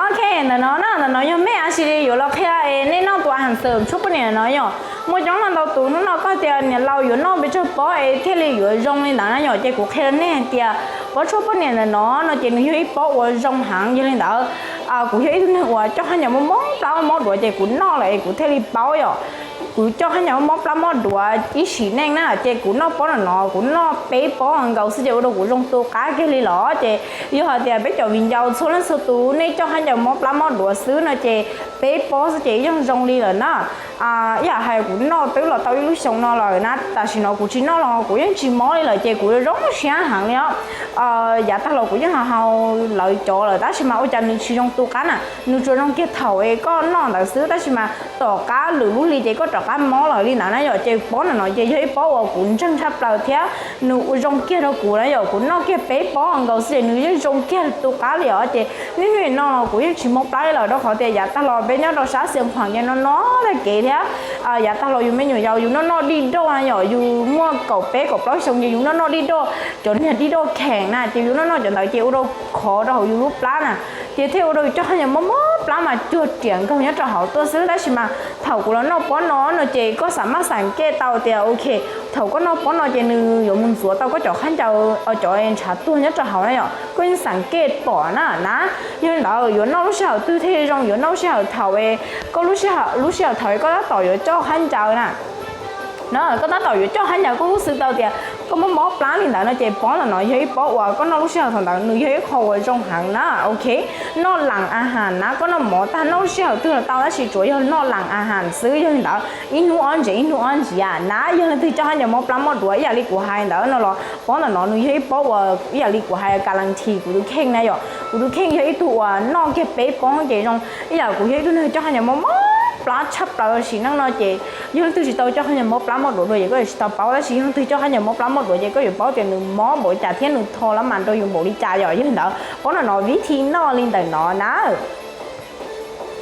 Ok, ntawm no na, ntawm no yog mej a si yuav los qhia es nej noj tus a has xwm tshuaj poj niam no yom. Muaj coob leej ntau tus hnub no koj tias niam laus yuav noj pes tsawg pob es thiaj li yuav zoo li ntawd na yom, ces kuv qhia nej hais tias pob tshuaj poj niam ntawm no no ces nws yog ib pob uas zoo heev. Yog li ntawd, kuv yog ib tug neeg uas coj khaub ncaws mob mob plab mob duav ces kuv noj lawm es kuv thiaj li paub yom. Kuv coj khaub ncaws mob plab mob duav ib sim neej na ces kuv noj pob no no, kuv noj peb pob nkaus xwb ces ua rau kuv zoo tu qab kiag li los. Ces yog hais tias peb cov viv ncaus txhua leej txhua tus nej coj khaub ncaws mob plab mob duav xwb no ces peb pob xwb ces yeej zoo li lawm na. Ib yam hais kuv noj twb los tau ib lub xyoo no lawm na, tam sim no kuv tsis noj los kuv yeej tsis mob li lawm ces kuv zoo siab heev li os. Yav tag los kuv yeej haus lawv cov lawm tab sis mas ua cas nws tsis zoo tu qab na, nws tsuas zoo kiag thaum es koj noj ntawd xwb tab sis mas tom qab lwm lub hli ces koj rov qab mob lawm li ntawd na yom. Ces pob no no ces yog ib pob uas kuv ntseeg tshaj plaws thiab nws zoo kiag rau kuv na yom. Kuv noj kiag peb pob nkaus xwb ces nws yeej zoo kiag tu qab li os. Ces niaj hnub no los kuv yeej tsis mob plab li lawm rau qhov tias yav tag los peb nyob rau sab Xiav Khuam ces no no tag kev thiab yav tag los yus me nyuam yaus yus noj noj dij doj na yom, yus muaj kaum peb kaum plaub xyoo ces yus noj noj dij doj, cov niag dij doj kheem na ces yus noj noj cov ntawd ces ua rau khov rau hauv yus lub plab na, ces thiaj ua rau yus coj khaub ncaws mob mob plab mas cuag riam nkaug nyob rau hauv tuaj xwb. Tab sis mas thaum kuv los noj pob no no ces koj xam maj xam kej tau tias ok, thaum koj noj pob no ces nws yuav mus ntxuav tau koj cov khaub ncaws, cov ntshav tuag nyob rau hauv na yom, koj yeej xam kej pom na na. Yog li ntawd yuav noj lub sij hawm twg thiaj zoo? Yuav noj lub sij hawm thaum es koj lub sij hawm, lub sij hawm thaum es koj tab tom yuav coj khaub ncaws na. No koj tab tom yuav coj khaub ncaws koj kuj xwb tau tias koj mob mob plab li ntawd no ces pob ntawm no yog ib pob uas koj noj lub sij hawm thaum ntawd nws yog ib qho uas zoo heev na. Ok, noj las a has na, koj noj mov tag noj lub sij hawm twg los tau tab sis tsuas yog noj las a has xwb. Yog li ntawd ib hnub ob ntsis ib hnub ob ntsis na, yog leej twg coj khaub ncaws mob plab mob duav ib yam li kuv hais ntawd no los pob ntawm no nws yog ib pob uas ib yam li kuv hais ka las thi kuv tus kheej na yom. Kuv tus kheej yog ib tug uas noj kiag peb pob ces zoo. Ib yam kuv yog ib tug neeg coj khaub ncaws mob mob plab tshaj plaws sim neej no ces yog leej twg tsis tau coj khaub ncaws mob plab mob duav dua ces koj yuav tsis tau paub, tab sis yog leej twg coj khaub ncaws mob plab mob duav ces koj yuav paub tias nws mob npaum li cas thiab nws tho lab mas rau yus npaum li cas yom. Yog li ntawd pob no no vib thi noj li ntawm no na.